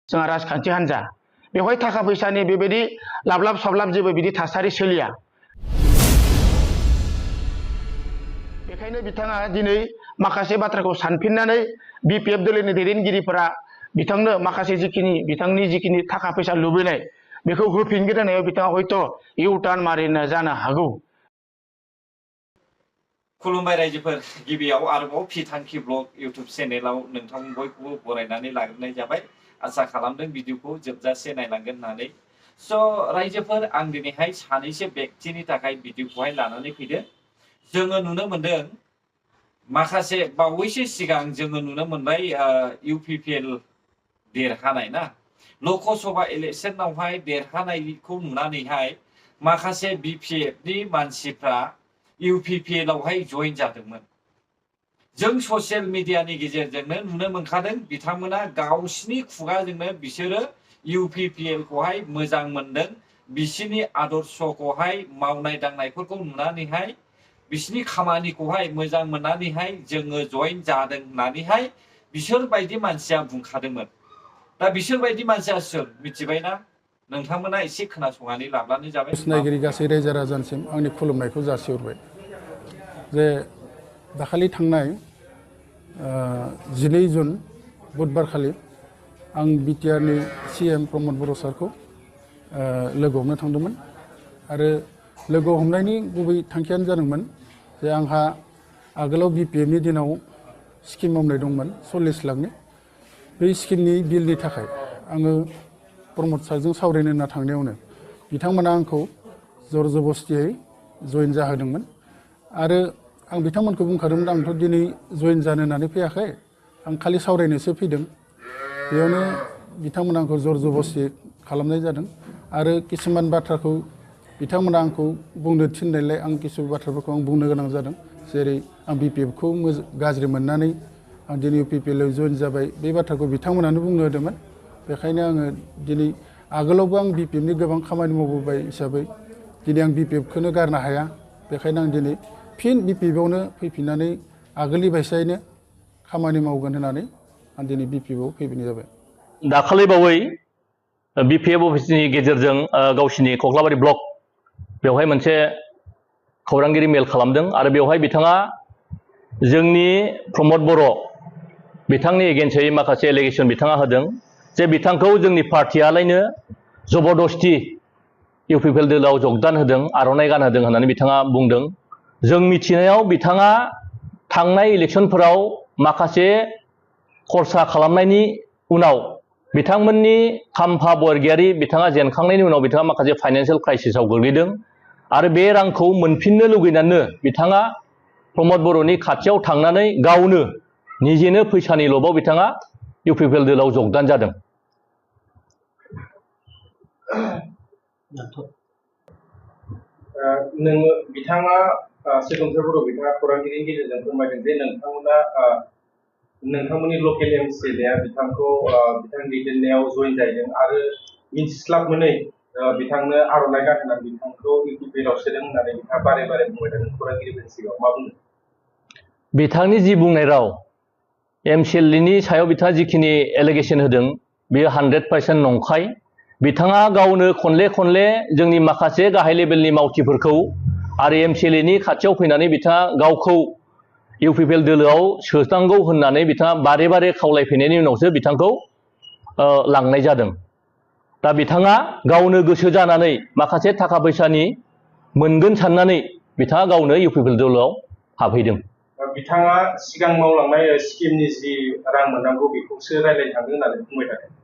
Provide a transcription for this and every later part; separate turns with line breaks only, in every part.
जोंहा राजखान्थि हान्जा बेवहाय थाखा फैसानि बेबायदि लाबलाब साबलाब जेबो बिदि थासारि सोलिया। बेखायनो बिथाङा दिनै माखासे बाथ्राखौ सानफिननानै बिपिएफ दलनि दैदेनगिरिफोरा बिथांनो माखासे बिथांनि जिखिनि थाखा फैसा लुबैनाय बेखौ होफिनगोन होननायाव बिथाङा हयथ' इउ टार्न मारिनो जानो हागौ।
खुलुमबाय रायजोफोर, गिबियाव आरोबाव फि थांखि ब्लग इउट्युब चेनेलाव नोंथां बयखौबो बरायनानै लाग्रोनाय जाबाय। आसा खालामदों भिडिअखौ जोबजासे नायलांगोन होननानै। स' रायजोफोर, आं दिनैहाय सानैसो व्यक्तिनि थाखाय भिडिअखौहाय लानानै फैदों। जोङो नुनो मोनदों माखासे बावैसो सिगां जोङो नुनो मोनबाय इउपिपिएल देरहानाय ना, लकसभा इलेक्सनावहाय देरहानायखौ नुनानैहाय माखासे बिपिएफनि मानसिफ्रा इउपिपिएलआवहाय जइन जादोंमोन। जों ससियेल मिडियानि गेजेरजोंनो नुनो मोनखादों बिथांमोना गावसिनि खुगाजोंनो बिसोरो इउपिपिएलखौहाय मोजां मोनदों, बिसिनि आदर्शखौहाय मावनाय दांनायफोरखौ नुनानैहाय बिसिनि खामानिखौहाय मोजां मोननानैहाय जोङो जइन जादों होननानैहाय बिसोरबायदि मानसिया बुंखादोंमोन। दा बिसोरबायदि मानसिया सोर मिथिबायना? नोंथांमोना एसे खोनासंनानै लाब्लानो जाबाय।
सिनायगिरि गासै रायजो राजानिसिम आंनि खुलुमनायखौ जासिहरबाय जे दाखालि थांनाय 12 जुन बुधबारखालि आं बिटिआरनि सिएम प्रमद बर' सारखौ लोगो हमनो थांदोंमोन आरो लोगो हमनायनि गुबै थांखियानो जादोंमोन जे आंहा आगोलाव बिपिएफनि दिनाव स्किम मावनाय दंमोन 40 लाखनि। बे स्किमनि बिलनि थाखाय आङो प्रमद सारजों सावरायनो होनना थांनायावनो बिथांमोना आंखौ जर जबस्तियै जइन जाहोदोंमोन आरो आं बिथांमोनखौ बुंखादोंमोन आंथ' दिनै जइन जानो होननानै फैयाखै, आं खालि सावरायनोसो फैदों। बेयावनो बिथांमोना आंखौ जर जबस्ति खालामनाय जादों आरो किसुमान बाथ्राखौ बिथांमोना आंखौ बुंनो थिननायलाय आं किसु बाथ्राफोरखौ आं बुंनो गोनां जादों। जेरै आं बिपिएफखौ गाज्रि मोननानै आं दिनै इउपिपिएलआव जइन जाबाय, बे बाथ्राखौ बिथांमोनानो बुंनो होदोंमोन। बेखायनो आङो दिनै आगोलावबो आं बिपिएफनि गोबां खामानि मावबोबाय हिसाबै दिनै आं बिपिएफखौनो गारनो हाया। बेखायनो आं दिनै फिन बिपिएफआवनो फैफिननानै आगोलनि बायसायैनो खामानि मावगोन होननानै आं दिनै बिपिएफआव फैफिननाय जाबाय।
दाखालि बावै बिपिएफ अफिसनि गेजेरजों गावसिनि कक्लाबारि ब्लक बेवहाय मोनसे खौरांगिरि मेल खालामदों आरो बेवहाय बिथाङा जोंनि प्रमद बर' बिथांनि एगेन्स्टयै माखासे एलिगेसन बिथाङा होदों जे बिथांखौ जोंनि पार्टियालायनो जबरदस्ति इउपिपिएल दोलोआव जगदान होदों, आर'नाइ गानहोदों होननानै बिथाङा बुंदों। जों मिथिनायाव बिथाङा थांनाय इलेक्सनफोराव माखासे खरसा खालामनायनि उनाव बिथांमोननि खाम्फा बरगयारि बिथाङा जेनखांनायनि उनाव बिथाङा माखासे फाइनान्सियेल क्राइसिसआव गोग्लैदों आरो बे रांखौ मोनफिननो लुगैनानै बिथाङा प्रमद बर'नि खाथियाव थांनानै गावनो निजेनो फैसानि लबाव बिथाङा इउपिपिएल दोलोआव जगदान जादों।
नोङो बिथाङा सोदोमसार बर' बिथाङा खौरांगिरिनि गेजेरजों फोरमायदों जे नोंथांमोननि लकेल एमसिएलएआ बिथांखौ बिथांनि दैदेननायाव जइन जाहैदों आरो मिन्थिस्लाब मोनै बिथांनो आर'नाइ गानहोनानै बिथांखौ इउपिपिएलआव सोदों होननानै बिथाङा बारे बारे बुंबाय थादों। खौरांगिरिफोरनि सिगाङाव मा बुंदों?
बिथांनि जि बुंनाय राव, एमसिएलएनि सायाव बिथाङा जिखिनि एलिगेसन होदों बेयो 100% नंखाय। बिथाङा गावनो खनले खनले जोंनि माखासे गाहाय लेभेलनि मावथिफोरखौ आरो एमसिएलएनि खाथियाव फैनानै बिथाङा गावखौ इउपिपिएल दोलोआव सोनांगौ होननानै बिथाङा बारे बारे खावलायफैनायनि उनावसो बिथांखौ लांनाय जादों। दा बिथाङा गावनो गोसो जानानै माखासे थाखा फैसानि मोनगोन साननानै बिथाङा गावनो इउपिपिएल दोलोआव हाबहैदों।
बिथाङा सिगां मावलांनाय स्किमनि जि रां मोननांगौ बेखौसो रायज्लायनो थांदों होननानै बुंबाय थादों।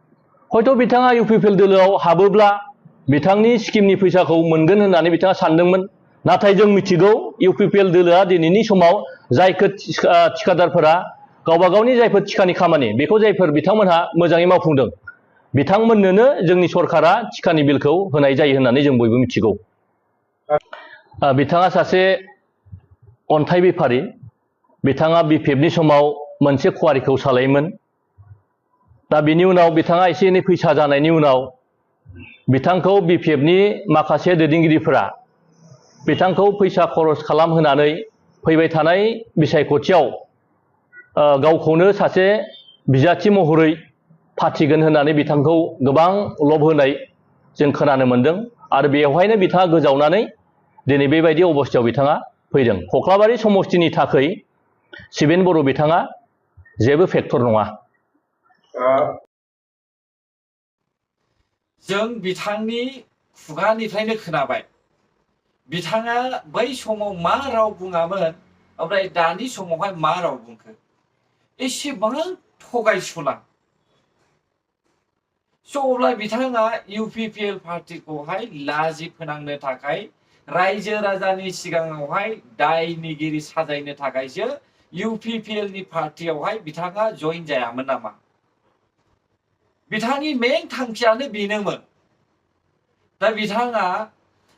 हयथ' बिथाङा इउपिपिएल दोलोआव हाबोब्ला बिथांनि स्किमनि फैसाखौ मोनगोन होननानै बिथाङा सानदोंमोन। नाथाय जों मिथिगौ इउपिपिएल दोलोआ दिनैनि समाव जायफोर थिखादारफोरा गावबा गावनि जायफोर थिखानि खामानि बेखौ जायफोर बिथांमोनहा मोजाङै मावफुंदों बिथांमोननोनो जोंनि सरकारा थिखानि बिलखौ होनाय जायो होननानै जों बयबो मिथिगौ। बिथाङा सासे अन्थाइ बेफारि, बिथाङा बिपिएफनि समाव मोनसे कुवारिखौ सालायोमोन। दा बिनि उनाव बिथाङा एसे एनै फैसा जानायनि उनाव बिथांखौ बिपिएफनि माखासे दैदेनगिरिफोरा बिथांखौ फैसा खरस खालामहोनानै फैबाय थानाय बिसायख'थियाव गावखौनो सासे बिजाथि महरै फाथिगोन होननानै बिथांखौ गोबां लब होनाय जों खोनानो मोन्दों आरो बेवहायनो बिथाङा गोजावनानै दिनै बेबायदि अबस्थायाव बिथाङा फैदों। खख्लाबारि समस्तिनि थाखाय शिबेन बर' बिथाङा जेबो फेक्टर नङा।
जों बिथांनि खुगानिफ्रायनो खोनाबाय बिथाङा बै समाव मा राव बुङामोन ओमफ्राय दानि समावहाय मा राव बुंखो एसेबां थगायसुला। अब्ला बिथाङा UPPL पार्टिखौहाय लाजि फोनांनो थाखाय रायजो राजानि सिगाङावहाय दायनिगिरि साजायनो थाखायसो UPPL नि पार्टियावहाय बिथाङा जइन जायामोन नामा? बिथांनि मेन थांखियानो बेनोमोन। दा बिथाङा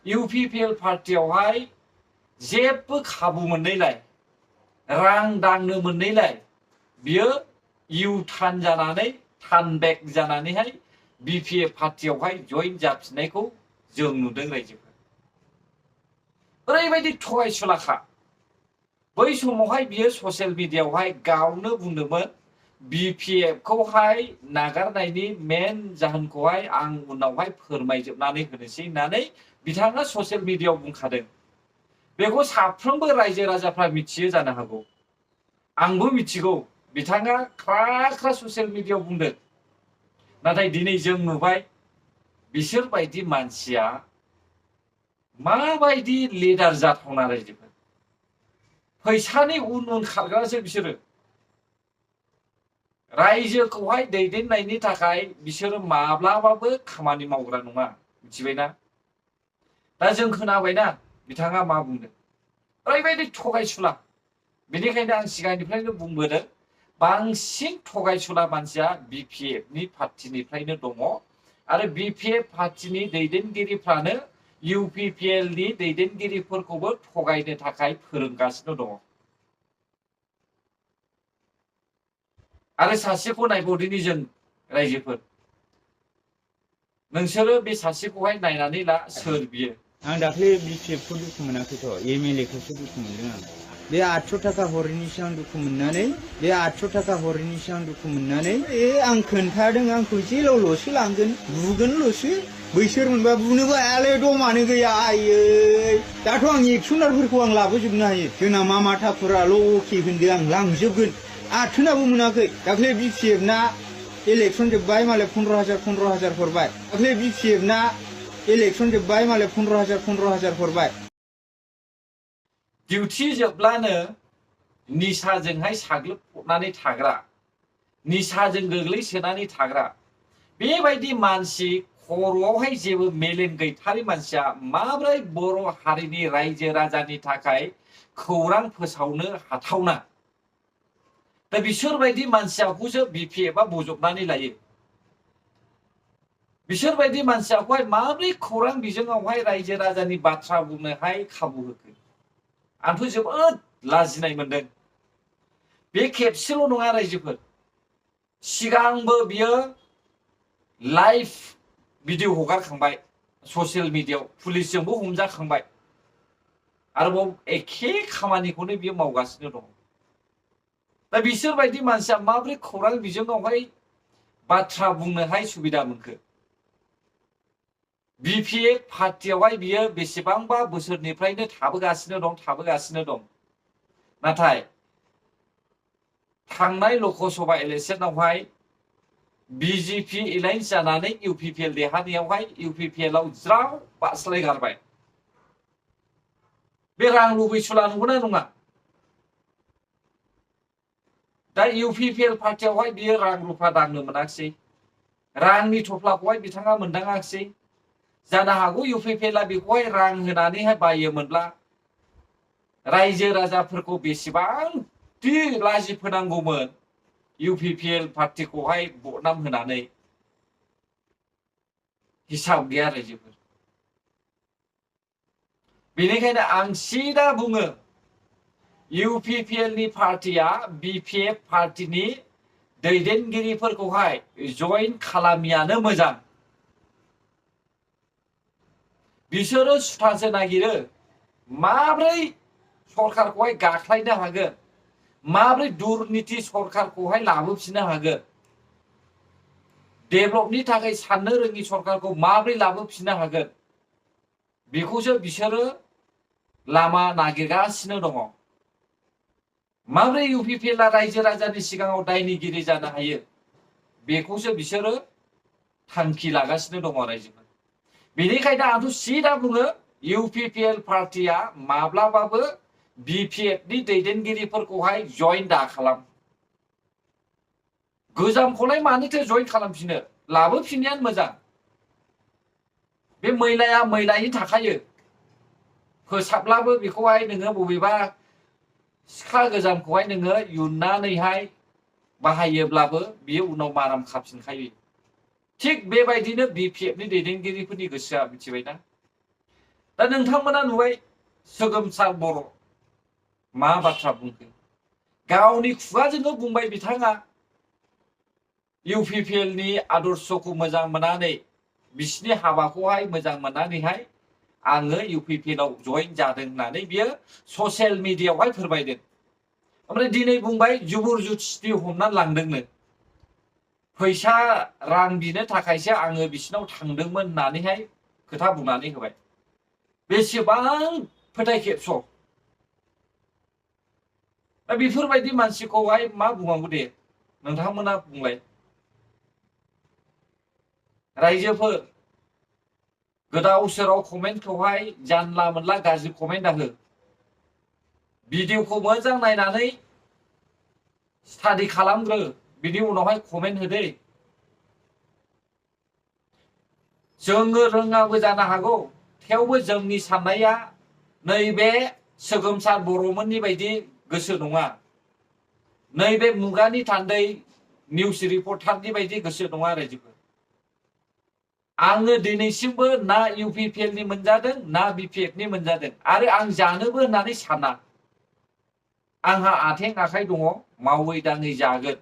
UPPL पार्टियावहाय जेबो खाबु मोनैलाय रां दांनो मोनैलाय बियो इउ-टार्न जानानै टार्नबेक जानानैहाय BPF पार्टियावहाय जइन जाफिननायखौ जों नुदों रायजोफोर। ओरैबायदि थगायसुलाखा। बै समावहाय बियो ससियेल मिडियायावहाय गावनो बुंदोंमोन BPF खौहाय नागारनायनि मेन जाहोनखौहाय आं उनावहाय फोरमायजोबनानै होनोसै होननानै बिथाङा ससियेल मिडियायाव बुंखादों। बेखौ साफ्रोमबो रायजो राजाफ्रा मिथियो जानो हागौ। आंबो मिथिगौ बिथाङा ख्रा ससियेल मिडियायाव बुंदों। नाथाय दिनै जों नुबाय बिसोर बायदि मानसिया माबायदि लिडार जाथावना रायजोफोर। फैसानि उन खारग्रासो बिसोरो। रायजोखौहाय दैदेननायनि थाखाय बिसोरो माब्लाबाबो खामानि मावग्रा नङा। मिथिबायना? दा जों खोनाबायना बिथाङा मा बुंदों। ओरैबायदि थगायसुला। बेनिखायनो आं सिगांनिफ्रायनो बुंबोदों बांसिन थगायसुला मानसिया BPF नि पार्टिनिफ्रायनो दङ आरो BPF पार्टिनि दैदेनगिरिफ्रानो UPPL नि दैदेनगिरिफोरखौबो थगायनो थाखाय फोरोंगासिनो दङ। आरो सासेखौ नायबावदिनि जों रायजोफोर। नोंसोरो बे सासेखौहाय नायनानै ला सोर बियो।
आं दाख्लै BPF खौ दुखु मोनाखैथ' MLA खौसो दुखु मोनदों आं। बे 800 थाखा हरैनिसो आं दुखु मोननानै आं खोन्थादों आंखौ जेलावल'सो लांगोन बुगोनल'सो बैसोर मोनबा बुनोबो हायालै दमानो गैया आयै। दाथ' आं एक्सनारफोरखौ आं लाबोजोबनो हायो। जोंना मामा ठाकुराल' अके होनदों आं लांजोबगोन। आथोनाबो मोनाखै। दाख्लै BPF ना इलेक्सन जोब्बाय मालाय 15,000 हरबाय। दाख्लै BPF ना इलेक्सन जोब्बाय मालाय 15,000 हरबाय।
डिउटि जोब्लानो निसाजोंहाय साग्लोबनानै थाग्रा, निसाजों गोग्लैसोनानै थाग्रा बेबायदि मानसि खर'आवहाय जेबो मेलेम गैथारि मानसिया माब्रै बर' हारिनि रायजो राजानि थाखाय खौरां फोसावनो हाथावना? दा बिसोरबायदि मानसियाखौसो BPF आ बजबनानै लायो। बिसोरबायदि मानसियाखौहाय माब्रै खौरां बिजोङावहाय रायजो राजानि बाथ्रा बुंनोहाय खाबु होखो? आंथ' जोबोद लाजिनाय मोनदों। बे खेबसेल' नङा रायजोफोर। सिगांबो बियो लाइभ भिडिअ हगारखांबाय ससियेल मिडियायाव पुलिसजोंबो हमजाखांबाय। आरोबाव एखे खामानिखौनो बियो मावगासिनो दं। दा बिसोरबायदि मानसिया माब्रै खौरां बिजोङावहाय बाथ्रा बुंनोहाय सुबिदा मोनखो? BPF पार्टियावहाय बियो बेसेबांबा बोसोरनिफ्रायनो थाबोगासिनो दं। नाथाय थांनाय लकसभा इलेक्सनावहाय BJP एलायन्स जानानै UPPL देरहानायावहाय UPPL आव ज्राव बास्लायगारबाय। बे रां लुबैसुला नंगौना नङा? दा UPPL पार्टियावहाय बियो रां रुफा दांनो मोनाखिसै। रांनि थफ्लाखौहाय बिथाङा मोनदाङाखिसै। जानो हागौ UPPL आ बेखौहाय रां होनानैहाय बायोमोनब्ला रायजो राजाफोरखौ बेसेबांदि लाजि फोनांगौमोन UPPL पार्टिखौहाय बदनाम होनानै। हिसाब गैया रायजोफोर। बेनिखायनो आं सिदा बुङो UPPL नि पार्टिया BPF पार्टिनि दैदेनगिरिफोरखौहाय जइन खालामियानो मोजां। बिसोरो सुथासो नागिरो माब्रै सरकारखौहाय गाख्लायनो हागोन, माब्रै दुर्निति सरकारखौहाय लाबोफिननो हागोन। डेभलपनि थाखाय साननो रोङि सरकारखौ माबोरै लाबोफिननो हागोन बेखौसो बिसोरो लामा नागिरगासिनो दङ। माबोरै इउपिपिएलआ रायजो राजानि सिगाङाव दायनिगिरि जानो हायो बेखौसो बिसोरो थांखि लागासिनो दङ रायजोफोर। बेनिखायनो आंथ' सिदा बुङो इउपिपिएल पार्टिया माब्लाबाबो बिपिएफनि दैदेनगिरिफोरखौहाय जइन दा खालाम। गोजामखौलाय मानोथो जइन खालामफिनो, लाबोफिननायानो मोजां। बे मैलाया मैलायै थाखायो, फोसाबलाबो बेखौहाय नोङो बबेबा सिखा गोजामखौहाय नोङो युननानैहाय बाहायोब्लाबो बियो उनाव माराम खाफिनखायो। थिग बेबायदिनो बिपिएफनि दैदेनगिरिफोरनि गोसोआ, मिथिबायना? दा नोंथांमोना नुबाय सोगोमसार बर' मा बाथ्रा बुंखो, गावनि खुगाजोंनो बुंबाय बिथाङा इउपिपिएलनि आदर्शखौ मोजां मोननानै बिसिनि हाबाखौहाय मोजां मोननानैहाय आङो इउपिपिएलआव जइन जादों होननानै बियो ससियेल मिडियायावहाय फोरमायदों। ओमफ्राय दिनै बुंबाय जुबुर जुस्ति हमनानै लांदोंनो, फैसा रां बिनो थाखायसो आङो बिसिनाव थांदोंमोन होननानैहाय खोथा बुंनानै होबाय। बेसेबां फोथायखेबस'। दा बेफोरबायदि मानसिखौहाय मा बुंनांगौ दे, नोंथांमोना बुंलाय। रायजोफोर गोदाव सोराव कमेन्टखौहाय जानला मोनला गाज्रि कमेन्ट दाहो। भिडिअखौ मोजां नायनानै स्टाडि खालामग्रो, बिनि उनावहाय कमेन्ट होदे। जोङो रोङाबो जानो हागौ, थेवबो जोंनि साननाया नैबे सोगोमसार बर'मोननि बायदि गोसो नङा, नैबे मुगानि थान्दै निउस रिपर्टारनि बायदि गोसो नङा रायजोफोर। आङो दिनैसिमबो ना इउपिपिएलनि मोनजादों ना बिपिएफनि मोनजादों, आरो आं जानोबो होननानै साना। आंहा आथें आखाइ दङ, मावै दाङै जागोन।